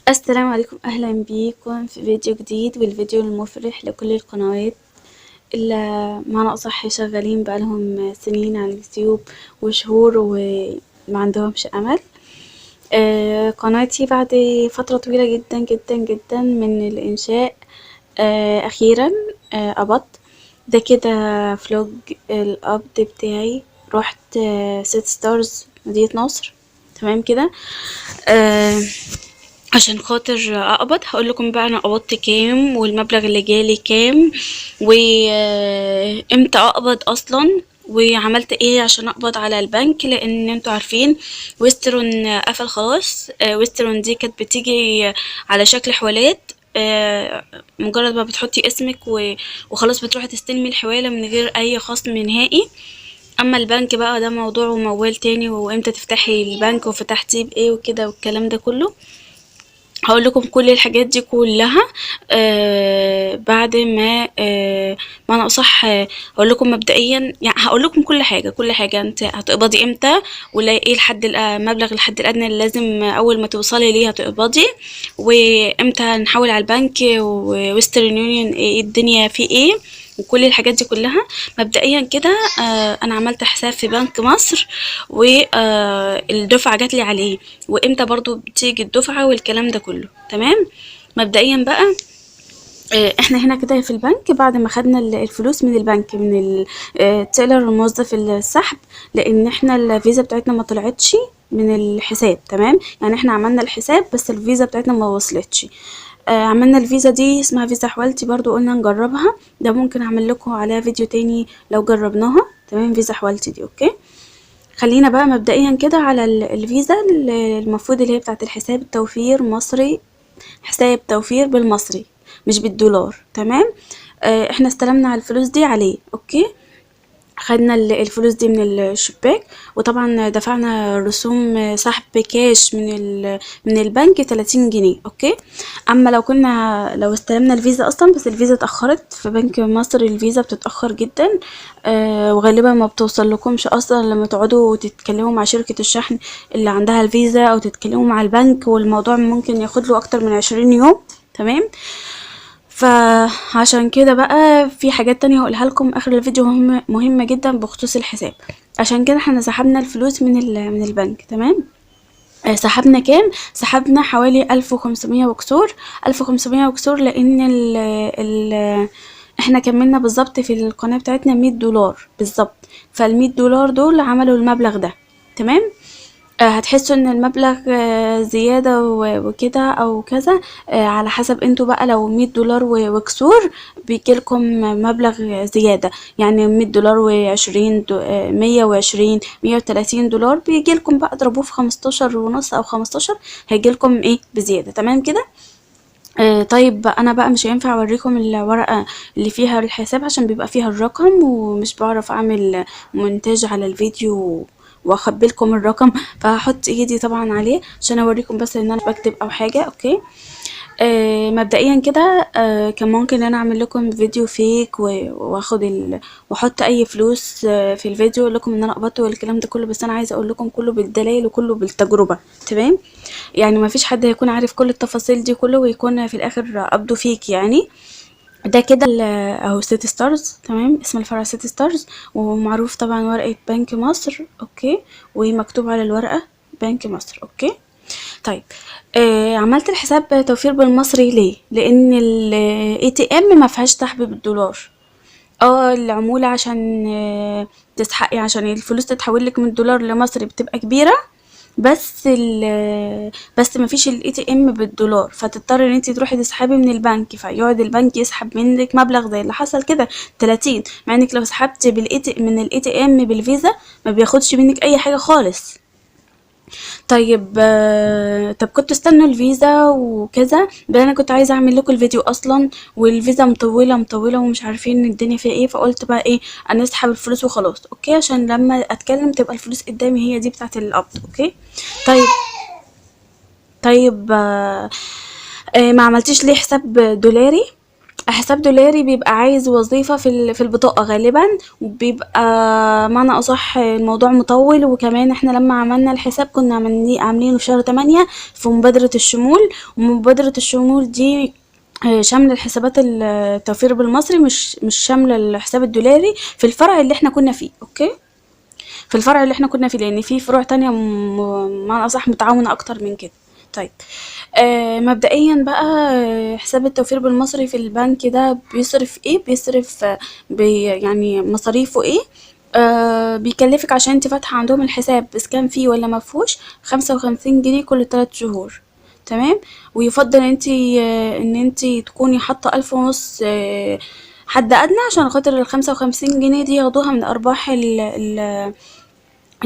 السلام عليكم، اهلا بيكم في فيديو جديد، والفيديو المفرح لكل القنوات اللي معنى اصح شغالين بقالهم سنين على اليوتيوب وشهور وما عندهمش امل. قناتي بعد فترة طويلة جدا جدا جدا من الانشاء اخيرا قبضت. ده كده vlog القبض بتاعي. رحت سيتي ستارز مدينة نصر، تمام كده، عشان خاطر اقبض. هقول لكم بقى انا قبضت كام والمبلغ اللي جالي كام وامتى اقبض اصلا وعملت ايه عشان اقبض على البنك، لان انتوا عارفين ويسترون قفل خلاص. ويسترون دي كانت بتيجي على شكل حوالات، مجرد ما بتحطي اسمك وخلاص بتروحي تستلمي الحوالة من غير اي خصم نهائي. اما البنك بقى ده موضوع وموال تاني، وامتى تفتحي البنك وفتحتيه بايه وكده والكلام ده كله. هقول لكم كل الحاجات دي كلها بعد ما معنى اصح هقول لكم مبدئيا، يعني هقول لكم كل حاجة، كل حاجة انت هتقبضي امتى، ولا ايه الحد المبلغ الحد الادنى اللي لازم اول ما توصلي ليه هتقبضي، وامتى نحول على البنك، وويسترن يونيون ايه الدنيا في ايه، وكل الحاجات دي كلها. مبدئيا كده انا عملت حساب في بنك مصر والدفعه جات لي عليه، وامتى برضو بتيجي الدفعة والكلام ده كله، تمام. مبدئيا بقى احنا هنا كده في البنك بعد ما خدنا الفلوس من البنك من ال teller الموظف السحب، لان احنا الفيزا بتاعتنا ما طلعتش من الحساب، تمام. يعني احنا عملنا الحساب بس الفيزا بتاعتنا ما وصلتش. عملنا الفيزا دي اسمها فيزا حوالتي، برضو قلنا نجربها، ده ممكن اعمل لكم عليها فيديو تاني لو جربناها، تمام. فيزا حوالتي دي okay. خلينا بقى مبدئيا كده على الفيزا المفروض اللي هي بتاعت الحساب التوفير مصري، حساب توفير بالمصري مش بالدولار، تمام. احنا استلمنا على الفلوس دي عليه، okay. خدنا الفلوس دي من الشباك، وطبعا دفعنا رسوم سحب كاش من البنك 30 جنيه، okay. اما لو استلمنا الفيزا اصلا، بس الفيزا اتاخرت في بنك مصر، الفيزا بتتاخر جدا، وغالبا ما بتوصل لكمش اصلا لما تقعدوا تتكلموا مع شركة الشحن اللي عندها الفيزا او تتكلموا مع البنك، والموضوع ممكن ياخد له اكتر من 20 يوم، تمام. فعشان كده بقى في حاجات تانية هقولها لكم اخر الفيديو مهمة جدا بخصوص الحساب. عشان كده احنا سحبنا الفلوس من البنك، تمام. سحبنا كام؟ سحبنا حوالي 1500 وكسور، 1500 وكسور، لان احنا كملنا بالظبط في القناة بتاعتنا مية دولار بالظبط، فالمية دولار دول عملوا المبلغ ده، تمام. هتحسوا ان المبلغ زيادة وكده او كذا، على حسب انتوا بقى. لو مية دولار وكسور بيجيلكم مبلغ زيادة، يعني مية دولار وعشرين مية وعشرين، مية وتلاتين دولار بيجيلكم بقى، اضربوه في خمستاشر ونص او خمستاشر هيجيلكم ايه بزيادة، تمام كده. طيب انا بقى مش هينفع اوريكم الورقة اللي فيها الحساب عشان بيبقى فيها الرقم، ومش بعرف اعمل مونتاج على الفيديو واخبي لكم الرقم، فهحط ايدي طبعا عليه عشان اوريكم بس ان انا بكتب او حاجة، okay. مبدئيا كده، كان ممكن ان انا اعمل لكم فيديو fake واحط اي فلوس في الفيديو اقول لكم ان انا قبضت والكلام ده كله، بس انا عايزه اقول لكم كله بالدلائل وكله بالتجربة، تمام. يعني ما فيش حد هيكون عارف كل التفاصيل دي كله ويكون في الاخر قبضه fake يعني. ده كده اهو سيتي ستارز، تمام، اسم الفرع سيتي ستارز، ومعروف طبعا ورقة بنك مصر، okay، ومكتوب على الورقة بنك مصر، okay. طيب عملت الحساب توفير بالمصري ليه؟ لان ال ATM ما فيهاش سحب بالدولار، العمولة عشان تسحقي عشان الفلوس تتحول لك من الدولار لمصري بتبقى كبيرة، بس ما فيش ال ATM بالدولار، فتضطر ان انت تروحي تسحبي من البنك، فيقعد البنك يسحب منك مبلغ زي اللي حصل كده 30، مع انك لو سحبتي من ال ATM بالفيزا ما بياخدش منك اي حاجة خالص. طب كنت استنوا الفيزا وكذا، ده انا كنت عايزه اعمل لكم الفيديو اصلا، والفيزا مطولة مطولة ومش عارفين الدنيا فيها ايه، فقلت بقى ايه، انا اسحب الفلوس وخلاص، okay، عشان لما اتكلم تبقى الفلوس قدامي هي دي بتاعه القبض، okay. طيب، ما عملتيش ليه حساب دولاري؟ حساب دولاري بيبقى عايز وظيفة في البطاقة غالبا، وبيبقى معنى اصح الموضوع مطول. وكمان احنا لما عملنا الحساب كنا عاملينه في شهر 8 في مبادرة الشمول، ومبادرة الشمول دي شاملة الحسابات التوفير بالمصري، مش شاملة الحساب الدولاري في الفرع اللي احنا كنا فيه. okay، في الفرع اللي احنا كنا فيه، لان في فروع تانية معنى اصح متعاونة اكتر من كده. طيب مبدئيا بقى، حساب التوفير بالمصري في البنك ده بيصرف ايه؟ بيصرف، يعني مصاريفه ايه؟ بيكلفك عشان انت فاتحة عندهم الحساب بس كان فيه ولا مفهوش 55 جنيه كل 3 شهور. تمام. ويفضل ان انت تكوني حاطة 1500، حد ادنى، عشان خاطر 55 جنيه دي ياخدوها من ارباح اللي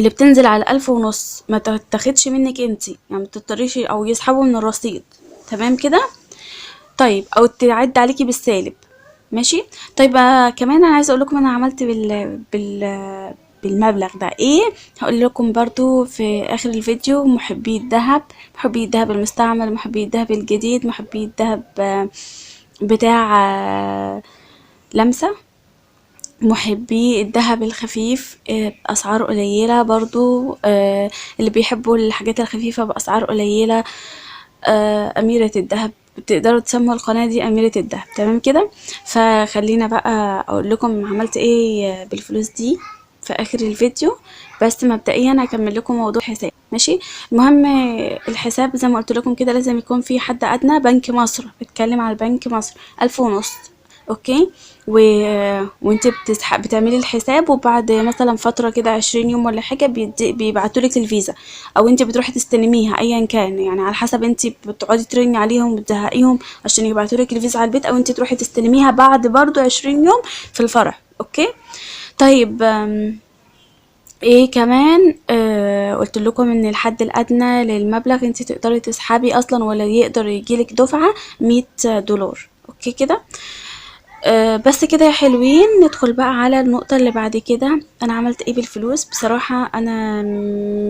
بتنزل على 1500، ما تاخدش منك انتي، يعني ما تضطريش او يسحبوا من الرصيد. تمام كده. طيب او تعد عليكي بالسالب. ماشي. طيب كمان انا عايزه اقول لكم انا عملت بالمبلغ ده ايه، هقول لكم برضو في اخر الفيديو. محبي الذهب، محبي الذهب المستعمل، محبي الذهب الجديد، محبي الذهب، بتاع، لمسه، محبي الذهب الخفيف، بأسعار قليلة برضو، اللي بيحبوا الحاجات الخفيفة بأسعار قليلة، أميرة الذهب، تقدروا تسموا القناة دي أميرة الذهب. تمام كده. فخلينا بقى أقول لكم عملت إيه بالفلوس دي في آخر الفيديو، بس مبدئيا هكمل لكم موضوع الحساب. ماشي. المهم الحساب زي ما قلت لكم كده لازم يكون في حد أدنى. بنك مصر، بتكلم على بنك مصر، 1500. okay. وانت بتعملي الحساب، وبعد مثلا فترة كده 20 يوم ولا حاجة بيبعتولك الفيزا، او انت بتروحي تستلميها، ايا كان يعني على حسب، انت بتقعدي ترني عليهم وتزهقيهم عشان يبعتولك الفيزا على البيت، او انت تروحي تستلميها بعد برضو 20 يوم في الفرع. okay. طيب، ايه كمان؟ قلت لكم ان الحد الادنى للمبلغ انت تقدري تسحبي اصلا ولا يقدر يجيلك دفعة مية دولار. okay كده. بس كده يا حلوين. ندخل بقى على النقطة اللي بعد كده. انا عملت ايه بالفلوس؟ بصراحة انا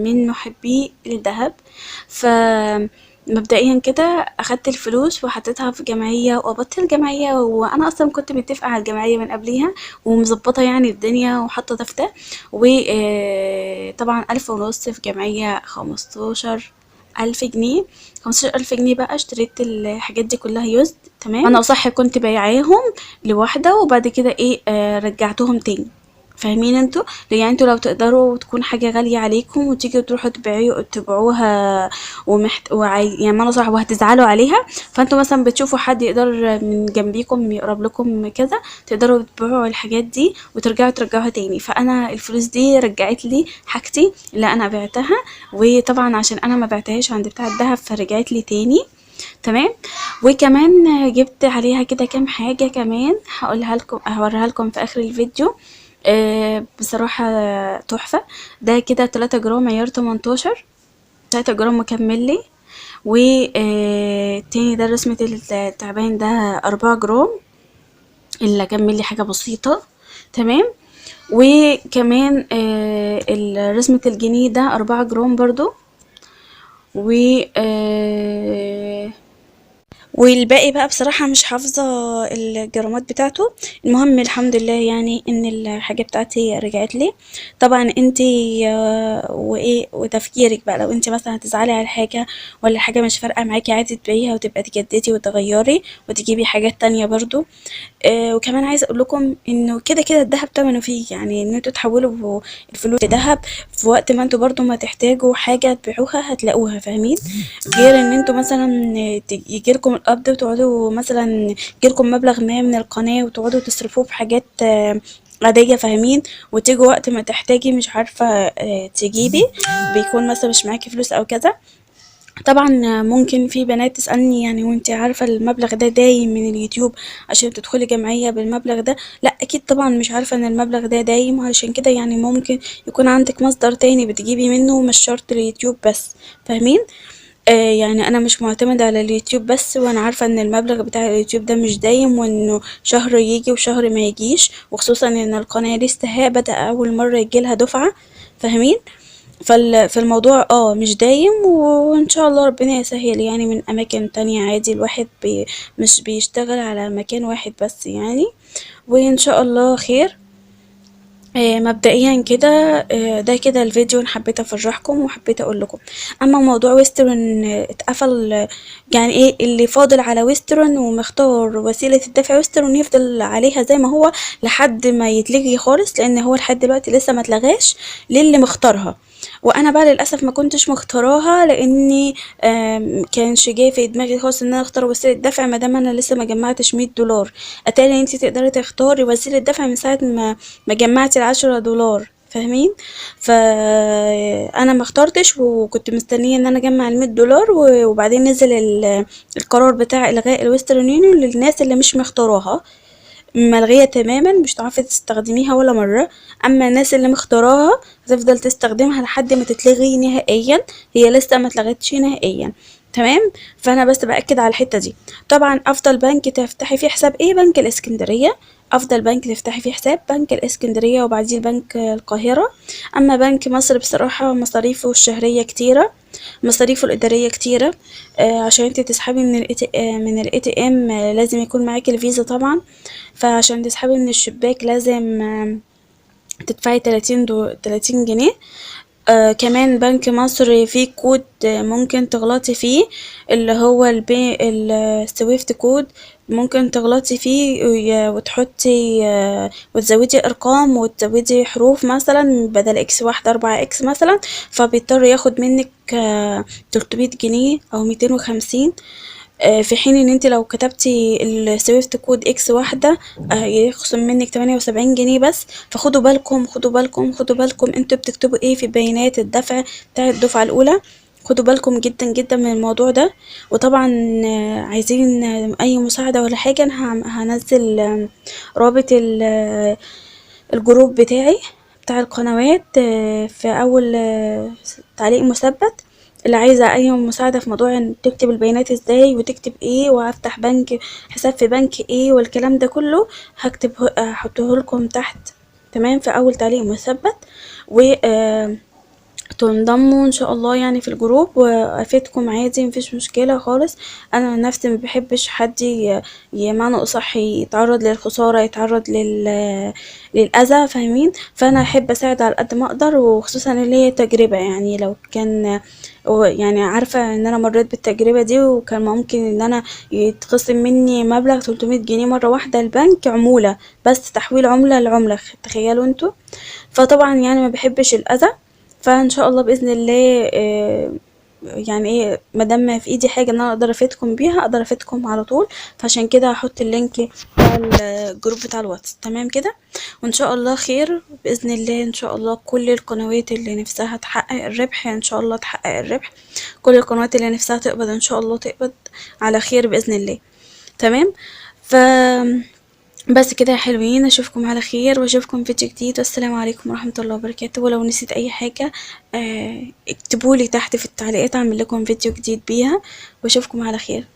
من محبي الذهب، فمبدئيا كده اخدت الفلوس وحطيتها في جمعية وقبضت الجمعية، وانا اصلا كنت متفقة على الجمعية من قبليها ومظبطة الدنيا وحاطة دفتر، وطبعا 1500 في جمعية 15000 جنيه. 15000 جنيه بقى اشتريت الحاجات دي كلها يوزد. تمام. انا اصح كنت بايعاهم لوحده، وبعد كده رجعتهم تاني. فاهمين انتوا؟ يعني انتوا لو تقدروا تكون حاجه غاليه عليكم وتيجوا تروحوا تبيعوها يعني ما انا صح وهتزعلوا عليها، فانتوا مثلا بتشوفوا حد يقدر من جنبيكم يقرب لكم كذا، تقدروا تبيعوا الحاجات دي وترجعوا ترجعوها تاني. فانا الفلوس دي رجعت لي حاجتي اللي انا بعتها، وطبعا عشان انا ما بعتهاش عند بتاع الذهب فرجعت لي تاني. تمام. وكمان جبت عليها كده كام حاجه كمان هقولها لكم، هوريها لكم في اخر الفيديو. بصراحة تحفة. ده كده 3 جرام عيار 18، 3 جرام مكمل لي. و، التاني ده رسمة التعبان ده 4 جرام اللي كمل لي حاجة بسيطة. تمام. وكمان، رسمة الجنيه ده 4 جرام برضو. والباقي بقى بصراحة مش حافظة الجرامات بتاعته. المهم الحمد لله ان الحاجة بتاعتي رجعت لي. طبعا انتي، وتفكيرك بقى، لو انتي مثلا هتزعلي على حاجة ولا حاجة مش فارقة معاكي عادي تبيعيها وتبقى تجددي وتغيري وتجيبي حاجات تانية برضو. وكمان عايزة اقول لكم انه كده كده الذهب تمنه فيه، يعني ان انتوا تحولوا الفلوس لذهب في وقت ما انتوا برضو ما تحتاجوا حاجة تبيعوها هتلاقوها، فاهمين؟ غير ان انتوا مثلا يجيلكم القبض وتقعدوا مثلا يجيلكم مبلغ ما من القناة وتقعدوا تصرفوه في حاجات، عادية، فاهمين؟ وتيجوا وقت ما تحتاجي مش عارفة، تجيبي، بيكون مثلا مش معاكي فلوس او كذا. طبعا ممكن في بنات تسألني وانت عارفة المبلغ ده دايم من اليوتيوب عشان تدخلي جمعية بالمبلغ ده؟ لا اكيد طبعا مش عارفة ان المبلغ ده دايم، وعشان كده ممكن يكون عندك مصدر تاني بتجيبي منه، مش شرط اليوتيوب بس، فاهمين؟ انا مش معتمدة على اليوتيوب بس، وانا عارفة ان المبلغ بتاع اليوتيوب ده مش دايم، وانه شهر يجي وشهر ما يجيش، وخصوصا ان القناة لسه بدأ اول مرة يجيلها دفعة، فاهمين؟ فالموضوع مش دايم، وان شاء الله ربنا يسهل يعني من اماكن تانية عادي. الواحد مش بيشتغل على مكان واحد بس يعني، وان شاء الله خير. مبدئيا كده، ده كده الفيديو، انا حبيت افرحكم وحبيت اقول لكم. اما موضوع ويسترن، اتقفل، يعني ايه اللي فاضل على ويسترن ومختار وسيلة الدفع ويسترن يفضل عليها زي ما هو لحد ما يتلغي خالص، لان هو لحد دلوقتي لسه ما اتلغاش للي مختارها. وانا بقى للاسف ما كنتش مختاراها، لاني كانش جاي في دماغي خالص ان انا اختار وسيلة دفع ما دام انا لسه ما جمعتش 100 دولار. اتاري ان انت تقدري تختاري وسيلة دفع من ساعة ما جمعتي 10 دولار، فاهمين؟ فانا ما اخترتش، وكنت مستنيه ان انا اجمع 100 دولار، وبعدين نزل القرار بتاع الغاء الويسترن يونيون للناس اللي مش مختاراها، ملغية تماما، مش هتعرفي تستخدميها ولا مرة. اما الناس اللي مختاراها هتفضل تستخدمها لحد ما تتلغي نهائيا، هي لسه ما اتلغتش نهائيا، تمام؟ فانا بس باكد على الحتة دي. طبعا افضل بنك تفتحي فيه حساب ايه؟ بنك الاسكندرية. افضل بنك تفتحي فيه حساب بنك الاسكندرية، وبعديه بنك القاهرة. اما بنك مصر بصراحة مصاريفه الشهرية كتيرة، مصاريفه الادارية كتيرة، عشان انت تسحبي من من ال ATM، لازم يكون معاكي الفيزا طبعا، فعشان تسحبي من الشباك لازم تدفعي 30 جنيه. كمان بنك مصر فيه كود، ممكن تغلطي فيه، اللي هو ال SWIFT code، ممكن تغلطي فيه وتحطي، وتزودي ارقام وتزودي حروف مثلا، بدل X واحدة 4 X مثلا، فبيضطر ياخد منك، 300 جنيه او 250، في حين ان انت لو كتبتي ال SWIFT code X واحدة، يخصم منك 78 جنيه بس. فخدوا بالكم، خدوا بالكم، خدوا بالكم انتوا بتكتبوا ايه في بيانات الدفع بتاع الدفعة الاولى، خدوا بالكم جدا جدا من الموضوع ده. وطبعا، عايزين اي مساعدة ولا حاجة، انا هنزل، رابط الجروب بتاعي بتاع القنوات، في اول، تعليق مثبت. اللي عايزة اي مساعدة في موضوع ان تكتب البيانات ازاي وتكتب ايه وافتح بنك حساب في بنك ايه والكلام ده كله، هحطه لكم تحت، تمام، في اول تعليق مثبت، و تنضموا ان شاء الله في الجروب وافيدكم عادي، مفيش مشكلة خالص. انا نفسي ما بحبش حد معنى اصح يتعرض للخسارة، يتعرض للاذى، فاهمين؟ فانا احب اساعد على قد ما اقدر، وخصوصا اللي هي تجربة، لو كان عارفة ان انا مريت بالتجربة دي، وكان ممكن ان انا يتخصم مني مبلغ 300 جنيه مرة واحدة البنك عمولة، بس تحويل عملة لعملة، تخيلوا انتوا. فطبعا ما بحبش الاذى، فان شاء الله باذن الله، ما دام في ايدي حاجة ان انا اقدر افيدكم بيها اقدر افيدكم على طول، فعشان كده هحط ال link بتاع الجروب بتاع الواتس، تمام كده. وان شاء الله خير باذن الله. ان شاء الله كل القنوات اللي نفسها تحقق الربح ان شاء الله تحقق الربح، كل القنوات اللي نفسها تقبض ان شاء الله تقبض على خير باذن الله، تمام. بس كده يا حلوين، اشوفكم على خير واشوفكم في فيديو جديد، والسلام عليكم ورحمة الله وبركاته. ولو نسيت اي حاجة، اكتبولي تحت في التعليقات، اعمل لكم فيديو جديد بيها، واشوفكم على خير.